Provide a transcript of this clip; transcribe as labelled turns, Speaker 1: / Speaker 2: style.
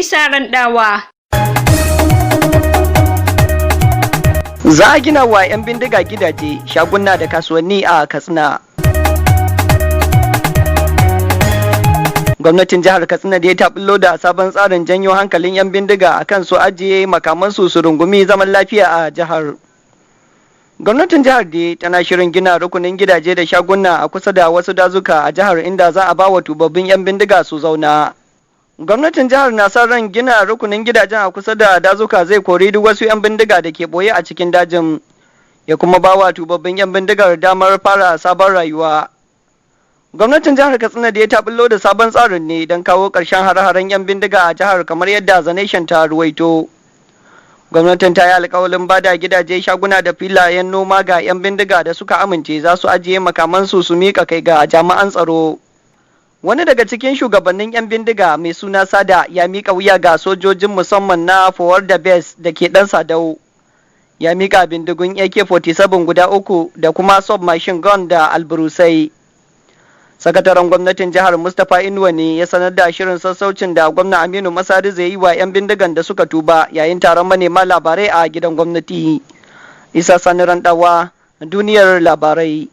Speaker 1: Isa Randawa.
Speaker 2: Za a gina wa 'yan bindiga gidaje, shaguna da kasuwanni a Katsina. Gwamnatin jihar Katsina da ya ta bullo da sabon tsarin janyo hankalin 'yan bindiga akan su ajiye makamansu su rungumi zaman lafiya a jihar. Gwamnatin jihar da tana shirin gina rukunin gidaje da shaguna a kusa da wasu dazuka a jihar inda za a ba wa tubabbin 'yan bindiga su zauna. Gwamnatin jihar na sa ran gina rukunin gidajen a kusa da dazuka zai kori duk wasu 'yan bindiga da ke boye a cikin dajin, ya kuma ba wa tubabbin 'yan bindigar damar fara sabon rayuwa. Gwamnatin jihar Katsina da ya ta bullo da sabon tsarin ne don kawo ƙarshen hare-haren 'yan bindiga a jihar kamar yadda The Nation ta ruwaito. Gwamnatin ta yi alkawalin bada gidaje, shaguna da filayen noma ga 'yan bindiga da suka amince za su ajiye makamansu su miƙa kai ga jami'an tsaro. Wani daga cikin shugabannin 'yan bindiga mai suna Sada ya miƙa wuya ga sojojin musamman na Forward da Base da ke ɗan Sadau. Ya miƙa bindigun AK-47 guda uku da kuma submachine gun da alburusai. Sakataren gwamnatin jihar Mustapha Inuwa ne ya sanar da shirin sassaucin da gwamna Aminu Masari zai yi wa 'yan bindigan da suka tuba yayin taron manema labarai a gidan gwamnati. Isa Sani Randawa, duniyar labarai.